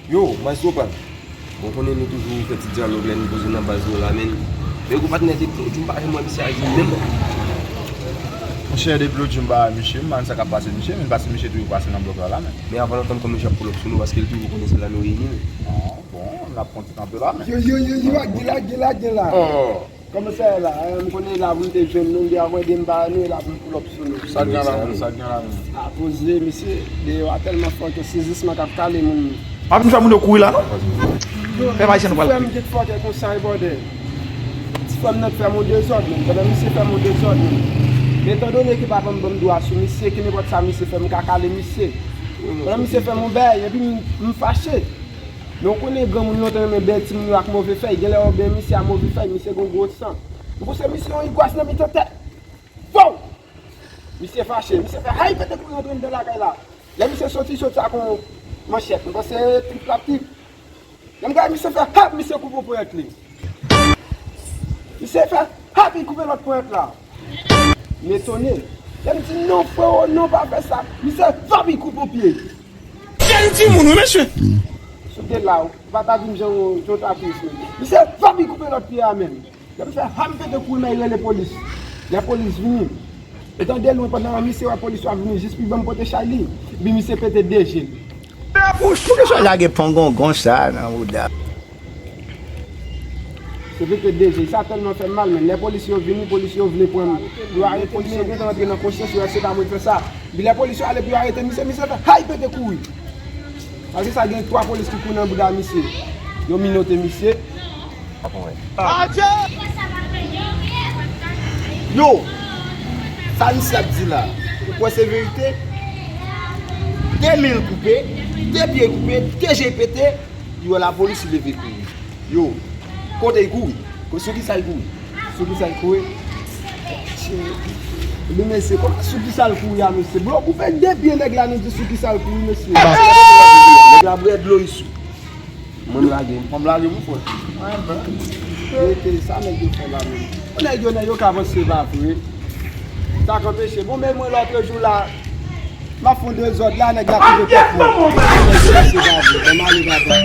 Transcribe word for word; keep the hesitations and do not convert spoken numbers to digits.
Yo, Maestro Pal. Bon, konnen nou toujou fè ti dyalòg lè nou poze nan baz nou la, men. Men gwo patnè, depi lòt jou m pa janm wè misye aji menm. Monchè, depi lòt jou m pa wè misye, m pa konn sa k ap pase misye, men paske misye toujou pase nan blòk la, la, men. Men avan lontan m konn misye ap pull up sou nou, paske l toujou konnen se la nou reyini, men. Ah, bon, n ap konn ti kanpe la, men. Yo, yo, yo, yo, gen la, gen la, gen la. Oh. Kòman sa ye la? Eh, m konnen e la pou m te jwenn nou, m te ap ede m pa nou, e la pou m pull up sou nou. Sa gen la menm, sa gen la menm. A poze, mesye, deyò a tèlman fò ke sezisman k ap kale moun. Pa vin fè moun yo kouri la, non. Pèp ayisyen nou pral. Ti frè m get fòkè konsa, e bòdè. Ti frè m nan t fè m yon dezòd, menm. Pandan misye fè m yon dezòd, menm. Men etandone ke papa m ban m dwa sou misye, ke nenpòt sa misye fè, m ka kale misye. Pandan misye fè m yon bagay, epi m, m fache. Men w konnen granmoun lontan renmen bèl timoun yo ak move fèy. Genlè w byen misye a move fèy, misye gen gwo san. M panse misye yon igwas nan mitan tèt. Vow! Misye fache, misye fè hay pete kouri rantre anndan lakay la. Lè misye soti, soti ak yon manchèt. M panse trip la trip. Lè m gade misye fè hap, misye koupe ponyèt li. Misye fè hap, li koupe lòt ponyèt la. M etone. Lè m di non, freo, non, pa fè sa. Misye vap, li koupe pye. Jèn timoun, wi, mesye. Si w te la, ou pa ta di m jan w, jan w ta tris, menm. Misye vap, li koupe lòt pye a menm. Lè m fè hap, m pete kouri, men rele polis. Lè polis vini, etan de lwen, pandan misye wè polis yo ap vini, jis pi ban m pote chay li, epi misye pete de je l. Poukisa w lage pongongon sa nan bouda? Se vre ke de je sa tèlman fè m mal, men lè polis yo vini, polis yo vle pran m. Yo arete m, misye gentan rantre nan konsyans yo, se pa mwen k fè sa. Epi lè polis yo ale pou yo arete misye, misye fè hay pete kouri. Paske sa gen twa polis ki kouri nan bouda misye. Yo minote misye. Yo, sa misye ap di la, ou kwè se verite? De men l koupe, de pye koupe, de je pete, li wè lapolis, li leve kouri. Yo, kote l kouri? Ko-, sou kisa l kouri? Sou kisa l kouri? Li mesye, kòman sou kisa l kouri a, mesye? Blo koupe de pye nèg la, nou di sou kisa l kouri, mesye. Nèg la bwè dlo isou. Mwen m lage, m lage m fò. Mwen menm. Rete sa nèg yo fè la menm. Nèg yo, nèg yo ka panse pa vre. Sa k anpeche. Bon, men mwen lòt jou la, m ap fè yon dezòd la, nèg la koupe tèt mwen. Nèg yo panse pa vre. Bon, m ale, papa.